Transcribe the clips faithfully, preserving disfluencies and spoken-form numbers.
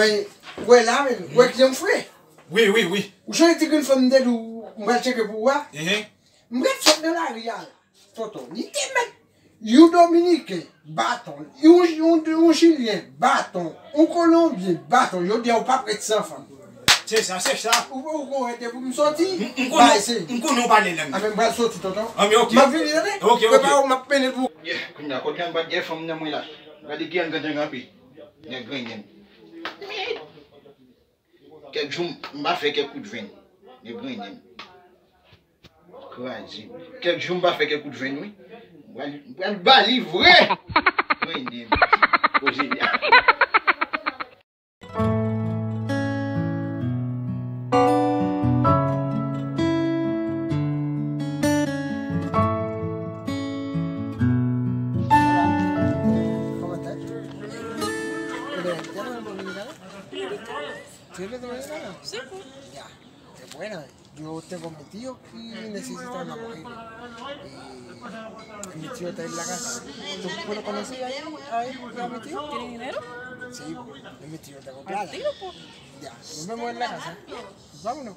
Wè la, men, wè ki jan m fre. Wi, wi, wi. Ou sonje ti grenn fanm m te di w m pral tcheke pou ou a? Ehe. M ret sot nan lari a la. Tonton, li te met yon Dominiken, baton, yon, yon, yon Chilyen, baton, yon Kolonbyen, baton. Jodi a, ou p ap ret san fanm. Se sa, se sa. Ou, ou konn depi m soti, m konnen, m konnen w pale lang. A, men m pral soti, tonton. A, men ok. M ap vini, tande? Ok, ok. Prepare w, m ap mennen l pou ou. Yeah, kounye a, kote m pa t gen fanm nan mwen la. Gade ki angan anpi. Nèg grennen. Kèk jou, m pa fè kèk kout venn. Nèg grennen. Kraze. Kèk jou, m pa fè kèk kout venn, wi. M pral, m pral ba li vre. Grennen. Koze li a. Sigur. Yo tengo mi tío y necesita un apoyo. Y mi tío está en la casa. ¿Tú, tú lo conocí ahí, ahí, a mi tío? ¿Tiene dinero? Sí, es mi tío, tengo plata. Al tiro, pues. Ya, nos vemos en la casa. Vámonos.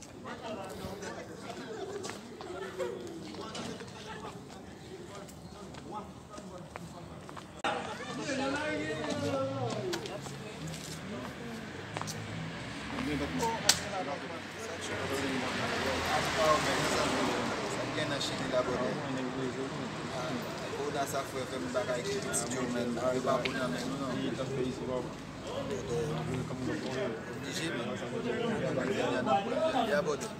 Sa k gen nan Chili la, brother? Kowonas sa, frè, fè m pa ka ekri pitit yo, men yo pa bon nan men nou, non. Oblije, men. Ya, brother.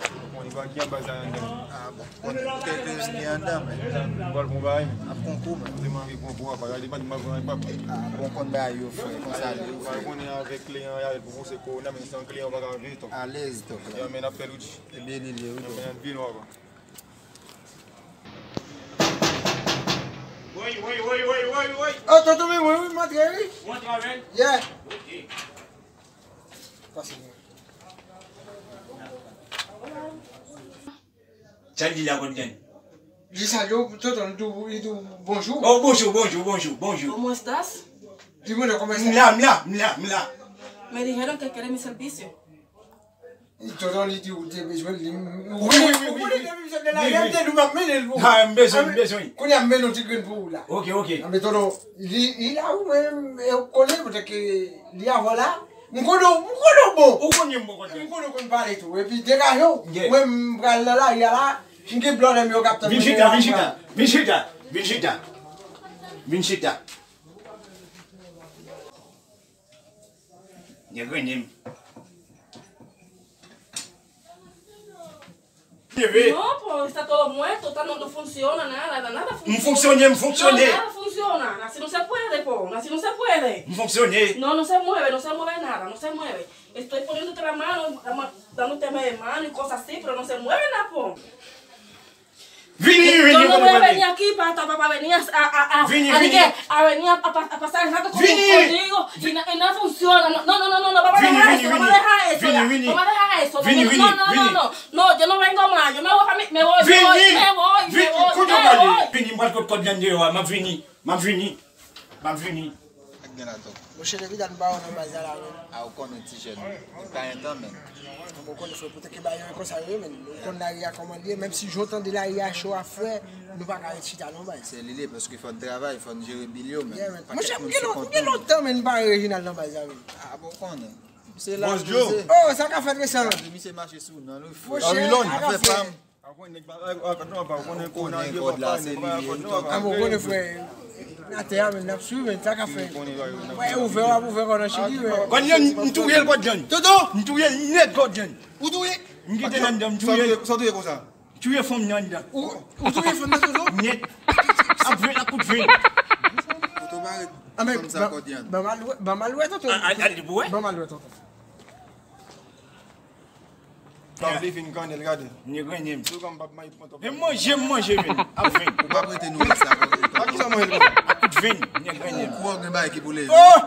Ah, bon. Konn kèk de vini anndan, men. M pral pran bagay, men. Ap konkou, men. Mwen anvi pran pou apa. Gade, pa di m ap pran apa. Ah, bon, konn bagay yo, frè. Konsa li, frè. Ou pa konnen avèk kliyan y avèk pou se kowona, men san kliyan ou pa ka viv, tonk. Alèz, tonk. Ya, men, n ap fè l, wi. Ebyen, li ye, wi, tonk. Men, n ap vin, w ap. Woy, woy, woy, woy, woy, woy. Oh, tonton, men, mwen, wi, m antre, wi. Ou antre avè l? Yeah. Ok. Pase, mwen. Sa l di la, Godgen? Li salye w, tonton, li di w, li di w bonjou. Oh, bonjou, bonjou, bonjou, bonjou. ¿Cómo estás? Di mwen non, kòman sa? M la, m la, m la, m la. Me dijeron que quiere mi servicio. Tonton, li di w te bezwen li. Wi, wi, wi, wi, wi. Wi, wi, wi. Wi, wi. Kounye a m bezwen, m bezwen. Kounye a m mennen yon ti grenn pou ou la. Ok, ok. Anben, tonton, li, li la, ou menm, e, ou konnen, poutèt ke li avè w la. M konnen w, m konnen w bon. Ou konnen m bon kote. M konnen w konn pale tou. Epi degaje w. Yeah. Mwen m pral nan lari a la. M gen blòdè m yo k ap tann mwen. Vin chita, vin chita. Vin chita. Vin chita. Vin chita. Nèg grennen m. Leve. No, pues está todo muerto, está, no, no funciona nada, nada funciona. M fonksyone, m fonksyone. No, nada funciona, así no se puede, po, así no se puede. M fonksyone. No, no se mueve, no se mueve nada, no se mueve. Estoy poniéndote la mano, la ma-, dándote la mano y cosas así, pero no se mueve nada, po. Vini, vini, vini, vini. Yo no voy a venir aquí para, para venir a, a, a, a, vini, a, vini. A venir a, a, a pasar el rato con, contigo. Y no, y no funciona. No, no, no, no, no, no, vamos a dejar eso, vamos a dejar eso, vini, vini. Vamos a dejar eso. Vini, vini, vini. No, no, no, no, no, yo no vengo más, yo me voy para mi, me voy, me voy, me voy, me voy, me voy. Kote w prale? Vini, m pral kot kòd vyann deyò a, m ap vini, m ap vini, m ap vini. Ak gen la tonton. Monchè, depi dat m pa wè w nan baz la, la, men. A, ou konnen ti jèn, li pa gen tan, men. Bon, ou konnen, frè, pou te ke bagay yo konsa yo ye, men. Ou konn lari a kòman l ye, menm si jan w tande lari a cho a, frè, nou pa ka ret chita non, baz. Se li ye, paske fò n travay, fò n jere bil yo, men. Yeah, men. Monchè, m gen lon-, m gen lontan, men, m pa wè Reginald nan baz la, men. A, bon, ou konnen. Misye la poze. Oh, sa ka fè trè sa. Misye mache sou nan, wi, frè. Monchè, sa ka fè. A, ou konnen nèg pa, a, a, non, pa, ou konnen kòd la, se li ye, wi, tonton. A, bon, ou konnen, frè. Atè a, men, n ap swiv, men, sa ka fè. Wè, ouvè, w ap ouvè kò nan Chili, men. Kòd John, m touye l, kòd John. Toto! M touye l nèt, kòd John. Ou touye? M kite l anndan, m touye l. Sa w touye konsa? M touye fanm nan anndan. Ou, ou touye fanm nan, Toto? Nèt. Ap vin, ak kout vin. Toto, pa ret. Fanm sa, kòd John. Ban m al wè, ban m al wè, Toto. A, a, al li pou wè? Ban m al wè, Toto. Pap vle fin kannèl, gade. Nèg grennen m. Sou kan m pap may pran twòp. E manje, m manje, men. Ap vin. Ou pap rete nou la sa. Ak ki sa manje l konsa? Ak kout vin, nèg grennen m. Ou kwè w gen bagay ki pou leve? Oh!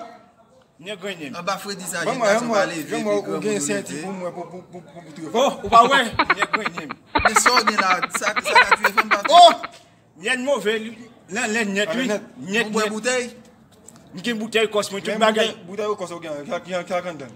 Nèg grennen m. Anba fredi sa, jenerasyon pa leve, epi granmoun ou leve. Ou gen senti pou mwen, pou, pou, pou, pou, pou touye fanm. Oh, ou pa wè? Nèg grennen m. Men sa w gen la, sa, sa ka touye fanm pa touye. Oh! Nèt move, li, nan lè nèt, wi. Nèt, nèt. Ou bwè boutèy? M gen boutèy kòs mwen, tout bagay. Boutèy, boutèy kòs ou gen, ki, ki, ki ak anndan?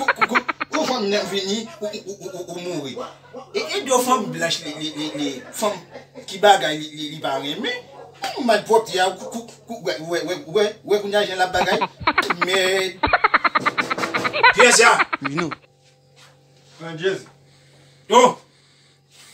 kou, kou, kou, yon fanm nèg vini, ou, ou, ou, ou, ou mouri. E, e de fanm blanch, li, li, li, li, fanm ki bagay, li, li, li pa renmen. Ou malpwòpte a, kou, kou, kou, wè, wè, wè, wè, wè, kounye a jan l ap bagay. Mèd. Pyè sa. Vino. Pran jezi. Oh!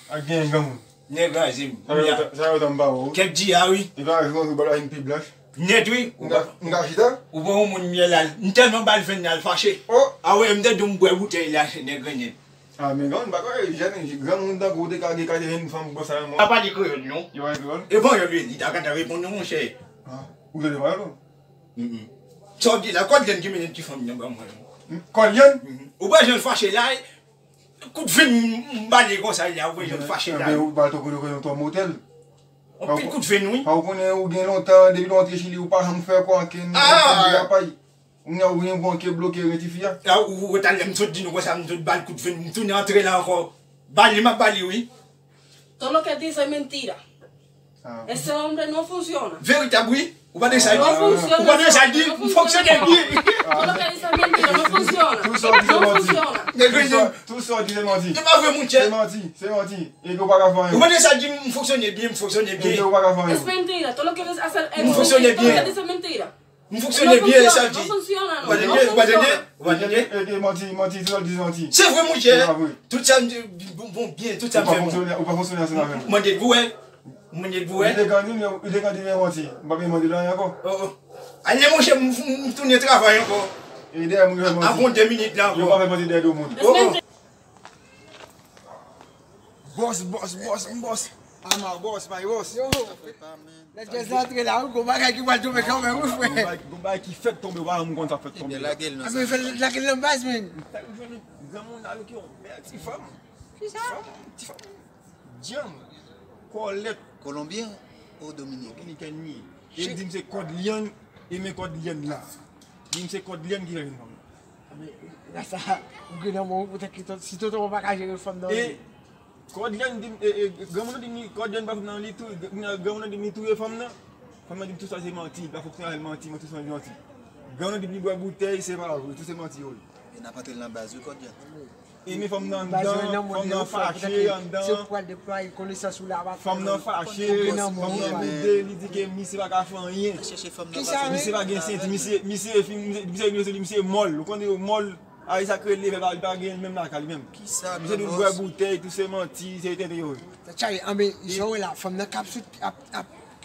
Ak gen granmoun. Nèg raze m. Sa yo ta- sa yo tanm pa wè w. Kèk di a wi. E pa granmoun ki bagay pi blanch. Nèt wi. M ka- m ka chita? Ou pran yon moun myèl al. M tèlman ba l venn al fache. Oh! A wè, m te di w m bwè boutèy la, nèg renmen. Ah, men granmoun pa kwè, jèn, granmoun tankou w te ka gen katrevenn fanm bò sa nan mò. Pa pale kreyòl, non. Yo pale kreyòl? E bon, yo li, li ta gentan reponn nou, monchè. Ah, ou te pale, non? Mm, mm. Sa w di la, kòd lyann ki mennen ti fanm nan ban mwen. Kòd lyann? Mm, mm. Ou pa janm fache la, kout venn m bale konsa la, ou pa janm fache la. Enben, ou pa to konnen konnen yon motèl. Yon pil kout venn, wi. Pa ou konnen ou gen lontan, depi nou antre Chili, ou pa janm fè kwa anken, anken derapay. Ou gen ou gen bon ke bloke reti fi a. La, ou, ou, ou talè m sot di nou konsa, m sot bal kout venn, m tounen antre la ankò. Bale, m ap bale, wi. Todo lo que dice es mentira. Ah. Ese hombre no funciona. Veritab, wi. Ou pa de sa di. No funciona. Ou pa de sa di. M fonksyone byen. Todo lo que dice es mentira, no funciona. Tout sa w di se manti. No funciona. Tout sa, tout sa w di se manti. Se pa vre, monchè. Se manti, se manti. E ke ou pa ka fè anyen. Ou pa de sa di, m fonksyone byen, m fonksyone byen. E ke ou pa ka fè anyen. Es mentira, todo lo que dice es mentira. M fonksyone byen. Todo lo que dice es mentira. M fonksyone byen, e sa l di. Ou pa tande? Ou pa tande? Ou pa tande? E, e, manti, manti, tout sa l di se manti. Se vre, monchè. Se pa vre. Tout sa m di, bon, bon, byen, tout sa m fè bon. Ou pa fonksyone, ou pa fonksyone ansanm avè m. Mande l pou wè. Mande l pou wè. Li te grandi, men, li te grandi, men manti. M pa bezwen mande l anyen ankò. Oh, oh. Ale, monchè, m, m, m tounen travay ankò. E dèyè moun yo fè manti. Avan de minit la ankò. Yo pa fè manti dèyè do moun. Oh, oh. Bòs, bòs, bòs, bòs. Ama bòs, my boss. Yo, lè djèz la antre la, wi, gon bagay ki pral tonbe kanmenm, wi, frè. Gon bagay, gon bagay ki fèk tonbe, ou pa janm konn sa fèk tonbe. Ebyen, lage l nan sa. Lage l nan baz, men. Sa yo jwenn granmoun avèk yon bèl ti fanm. Kisa? Ti fanm, ti fanm. Djanm. Kòlèt. Kolonbyen ou dominiken? Dominikèn li ye. E l di m se kòd lyann, e men kòd lyann la. Di m se kòd lyann ki fè jwenn fanm nan. Men, la sa, ou gen nan men w, poutèt ki ton- si tonton w pa ka jere fanm nan, e, kòd lyann di m, e, e, granmoun nan di m li, kòd lyann pa fanm nan, li tou, granmoun nan di m li touye fanm nan. Fanm nan di m tout sa se manti, li pa fonksyone avè l, manti, manti, manti, manti. Granmoun nan di m li bwè boutèy, se pa vre, tout se manti yo ye. E n ap antre nan baz wi, kòd lyann. E men fanm nan anndan, fanm nan fache anndan. Fanm nan fache, fanm nan boude, li di ke misye pa ka fè anyen. Misye pa gen senti, misye, misye, misye, misye, misye mòl. Ou konn yo mòl, a, e sa k rele, li pa, li pa gen menm lakay li menm. Misye di bwè boutèy, tout se manti, se tenten yo ye. Sa tchaye, anben, jan w wè la, fanm nan k ap sou, ap, ap,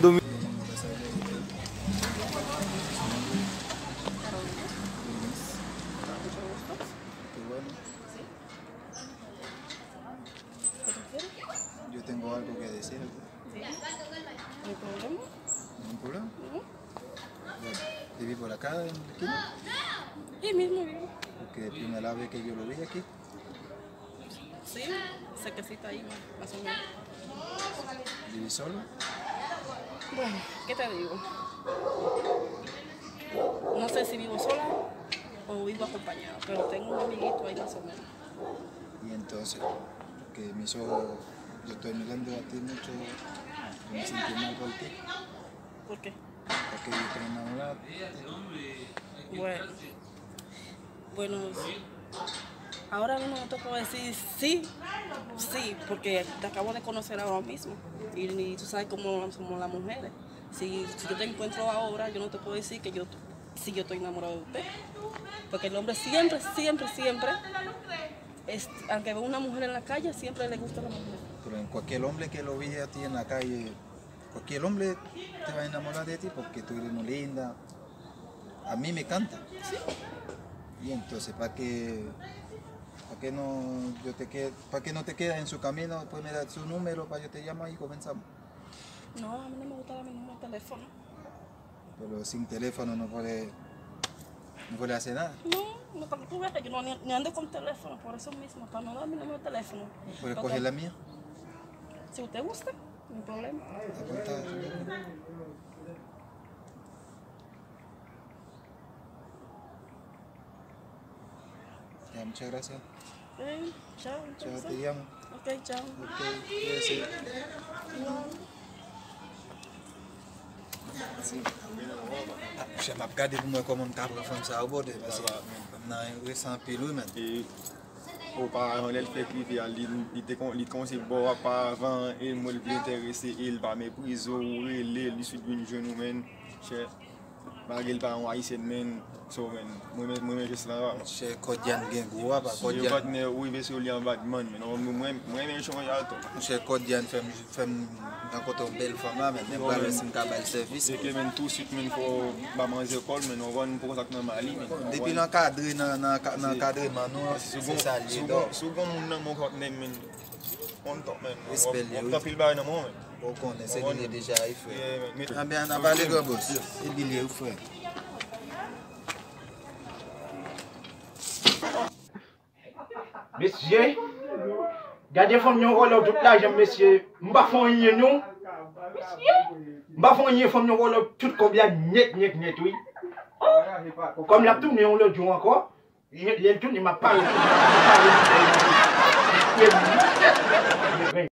Domi- Qué bueno. Yo tengo algo que decirte. Sí. No hay problema. ¿Ningún problema? No. Bueno, ¿vive por acá en la esquina? Ahí mismo vivo. Porque primera vez que yo lo vi aquí. Sí, cerquecita ahí, más, más o menos. ¿Vive solo? Bueno, ¿qué te digo? No sé si vivo sola o vivo acompañada, pero tengo un amiguito ahí más o menos. Y entonces, que mis ojos, yo estoy mirando a ti mucho, yo me sentí mal por ti. ¿Por qué? Porque yo estoy enamorado de ti. Bueno. Bueno, ahora mismo no te puedo decir sí, sí, porque te acabo de conocer ahora mismo. Y, y tú sabes cómo somos las mujeres. Si, si yo te encuentro ahora, yo no te puedo decir que yo, si yo estoy enamorado de usted. Porque el hombre siempre, siempre, siempre, es, aunque ve una mujer en la calle, siempre le gusta la mujer. Pero en cualquier hombre que lo ve a ti en la calle, cualquier hombre te va a enamorar de ti porque tú eres muy linda. A mí me encanta. Sí. Y entonces, ¿para qué, para qué no, yo te que, para qué no te quedas en su camino? Pues me da su número para yo te llamo y comenzamos. No, a mí no me gusta dar mi número de teléfono. Pero sin teléfono no puede, no puede hacer nada. No, no, tampoco voy a que yo no ni, ni ando con teléfono, por eso mismo, para no dar mi número de teléfono. ¿Puedes coger la mía? Si usted gusta, no hay problema. Apunta. Ya, muchas gracias. Eh, chao, chao, entonces. Te llamo. Ok, chao. Ok, cuídese. Igual. Ah, monchè, m ap gade pou m wè kòman m ka pran fanm sa yo bòdè, paske fanm nan enteresan anpil wi, men. E oparavan, lè l fèk rive a, li, li te kon, li te kòmanse bò w a, pavan, e mwen l vle enterese, e l pa meprize w, ou rele l, li sot vin jwenn ou, men, chè. Lage l pa yon Ayisyen, men. So, men, mwen, mwen, mwen jis la. Monchè, kòd Yann gen gou, apa, kòd Yann. Patnè, ou rive sou li an Batman, men non, mwen, mwen, mwen renmen jan w ap tou. Monchè, kòd Yann fè m, fè m rankontre yon bèl fanm la, men, men pral wè si m ka ba l sèvis. Se ke, men, tou swit, men, fò ba manzè kòl, men, ou konn pou kontak nan Mali, men. Depi l ankadre nan, nan, nan ankadreman nou, se sa l ye, dò. Si w gon moun nan men w, patnè, men, on top, men. Respè l ye, wi. Anpil bagay nan men w, men. Ou konnen, se li l ye deja, wi, frè. Yeah, men, men. Anben, n a pale, gran bòs. Se li l ye, wi, frè. Mesye, gade fanm yo vòlè w tout lajan, mesye. M pa fè anyen, non. Mesye, m pa fè anyen, fanm yo vòlè w tout kòb la nèt, nèt, nèt, wi. Oh, kòm l ap tounen yon lòt jou ankò, lè l tounen, m ap pare. M ap pare.